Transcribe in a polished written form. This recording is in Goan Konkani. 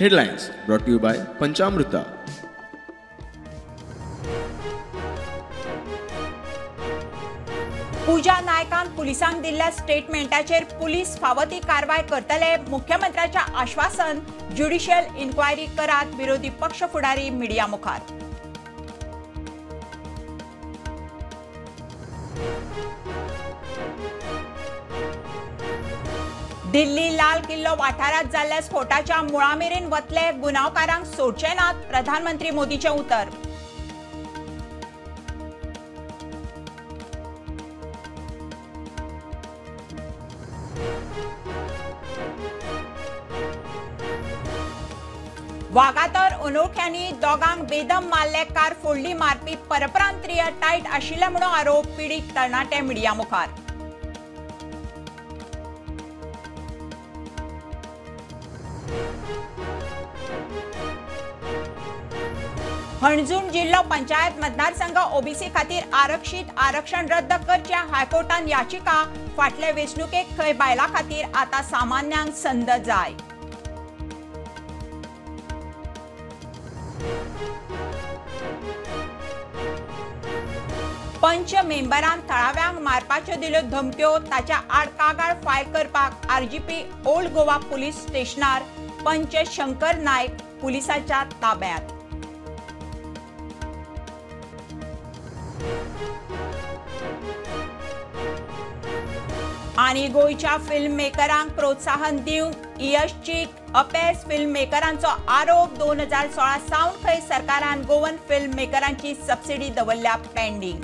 Headlines brought to you by Panchamruta. Puja नायकान पुलिसांक दिल्ल्या स्टेटमेंटाचेर पुलीस फावो ती कारवाय करतले, मुख्यमंत्र्याचे आश्वासन। ज्युडिशियल इन्क्वायरी करात, विरोधी पक्ष फुडारी मिडिया मुखार। दिल्ली लाल किल्लो वाठारांत जाल्ल्या स्फोटाच्या मुळामेरेन वतले, गुन्यांवकारांक सोडचे नात, प्रधानमंत्री मोदीचें उतर। वागातोर अनोळख्यांनी दोगांक बेदम मारले, कार फोडली, मारपी परप्रांतीय टायट आशिल्ले म्हणून आरोप, पिडीत तरणाटे मिडिया मुखार। हणजूण जिल्हो पंचायत मतदारसंघ ओबीसी खातीर आरक्षीत आरक्षण रद्द करचे हायकोर्टान याचिका। फाटले वेंचणुकेक खंय बायलां खातीर आतां सामान्यांक संद जाय। पंच मेंबरान थळाव्यांक मारपाच्यो दिल्यो धमक्यो, ताच्या आड कागाळ फायल करपाक आरजीपी ओल्ड गोवा पुलीस स्टेशनार पंच शंकर नायक पुलिसाच्या ताब्यात। आनी गोंयच्या फिल्म मेकरांक प्रोत्साहन दिवंक यशचीक अपेस फिल्म मेकरांचो आरोप। 2016 सावन खंय सरकारान गोवन फिल्म मेकरांची सबसिडी दवरल्या पेंडींग।